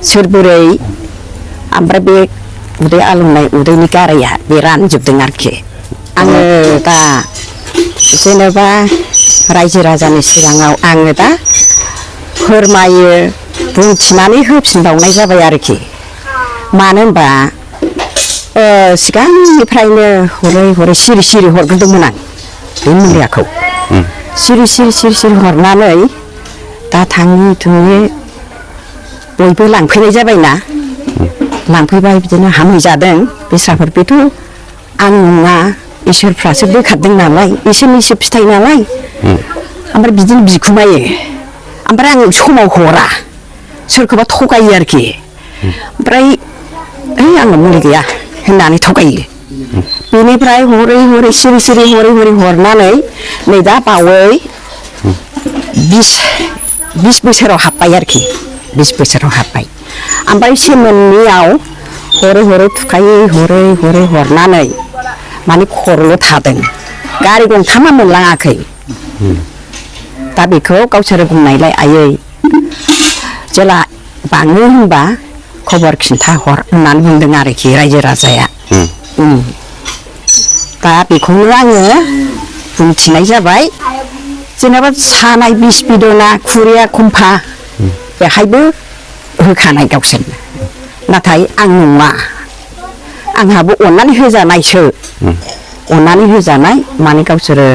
सोर बोरै ओमफ्राय बे उदै आलौनाय उदैनि गाराया बे रानजोबदों आरोखि आङो दा जेनेबा रायजो राजानि सिगाङाव आङो दा फोरमायो बुंथिनानै होफिनबावनाय जाबाय आरोखि मानो होनबा सिगांनिफ्रायनो हरै हरै सिरि सिरि हरग्रोदोंमोन आं बे मुलियाखौ सिरि सिरि सिरि सिरि हरनानै दा थाङै थुङै बयबो लांफैनाय जाबायना लांफैबाय बिदिनो हामै जादों बेस्राफोर बेथ' आं नङा इसोरफ्रासो बोखारदों नालाय इसोरनिसो फिथाइ नालाय ओमफ्राय बिदिनो बिखुमायो ओमफ्राय आं समाव हरा सोरखौबा थगायो आरोखि ओमफ्राय ओइ आंनाव मुलि गैया होननानै थगायो बेनिफ्राय हरै हरै सिरि सिरि हरै हरै हरनानै नै दा बावै 20 बोसोराव हाबबाय आरोखि 20 बोसोराव हाबबाय ओमफ्राय सेमोननियाव हरै हरै थुखायै हरै हरै हरनानै माने खरल' थादों गारि गंथामा मोनलाङाखै दा बेखौ गावसोर बुंनायलाय आयै जेला बाङो होनबा खबर खिन्थाहर होननानै बुंदों आरोखि रायजो राजाया दा बेखौनो आङो बुंथिनाय जाबाय जेनेबा सानाय बिस बिदना खुरिया खम्फा बेहायबो होखानाय गावसोरनो नाथाय आं नङा आंहाबो अननानै होजानायसो अननानै होजानाय माने गावसोरो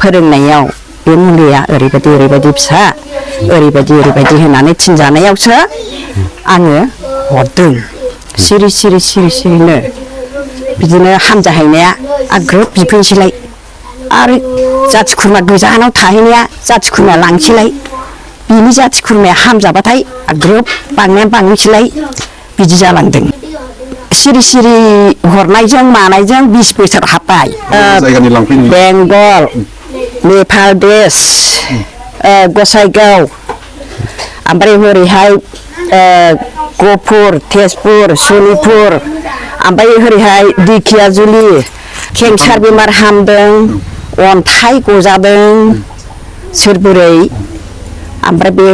फोरोंनायाव बे मुलिया ओरैबायदि ओरैबायदि फिसा ओरैबायदि ओरैबायदि होनानै थिनजानायावसो आङो हरदों सिरि सिरि सिरि सिरिनो बिदिनो हामजाहैनाया ग्रोब बिफैनोसैलाय आरो जाथि खुरमा गोजानाव थाहैनाया जाथि खुरमाया लांसैलाय बिनि जाथि खुरमाया हामजाबाथाय ग्रोब बांनाया बांनोसैलाय बिदि जालांदों सिरि सिरि हरनायजों मानायजों 20 बोसोर हाबबाय बेंगल नेपाल देश गसाइगाव ओमफ्राय हरैहाय गहपुर तेजपुर सनितपुर ओमफ्राय हरैहाय दिखियाजुलि केन्सार बेमार हामदों अन्थाइ गजादों सोर बोरै ओमफ्राय बे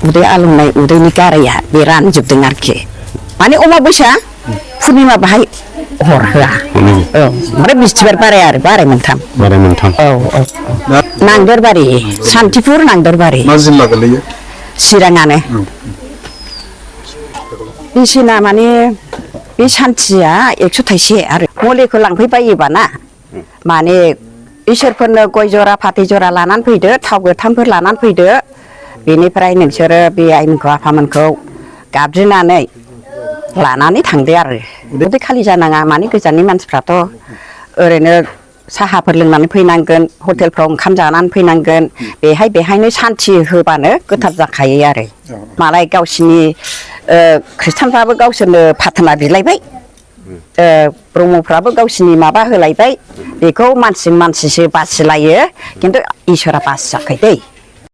उदै आलौनाय उदैनि गाराया बे रानजोबदों आरोखि माने अमाबैसा पुर्निमा बाहाय हरहोआ ओमफ्राय बिस्थिबार बाराय आरो बाराय मोनथाम औ नांदोरबारि सान्तिपुर नांदोरबारि मा जिल्ला गोलैयो चिराङानो बेसेना माने बे सान्थिया 100 थाइसे आरो मुलिखौ लांफैबायोबा ना माने इसोरफोरनो गय जरा फाथै जरा लानानै फैदो थाव गोथांफोर लानानै फैदो बेनिफ्राय नोंसोरो बे आइमोनखौ आफामोनखौ गाबज्रिनानै लानानै थांदो आरो उदै खालि जानाङा माने गोजाननि मानसिफ्राथ' ओरैनो साहाफोर लोंनानै फैनांगोन हटेलफ्राव ओंखाम जानानै फैनांगोन बेहायनो सान्थि होबानो गोथार जाखायो आरो मालाय गावसिनि खृष्टानफ्राबो गावसोरनो प्रार्थना बिलायबाय ब्रह्मफ्राबो गावसिनि माबा होलायबाय बेखौ मानसिजों मानसिसो बासिलायो खिन्थु इसोरा बासियाखै दै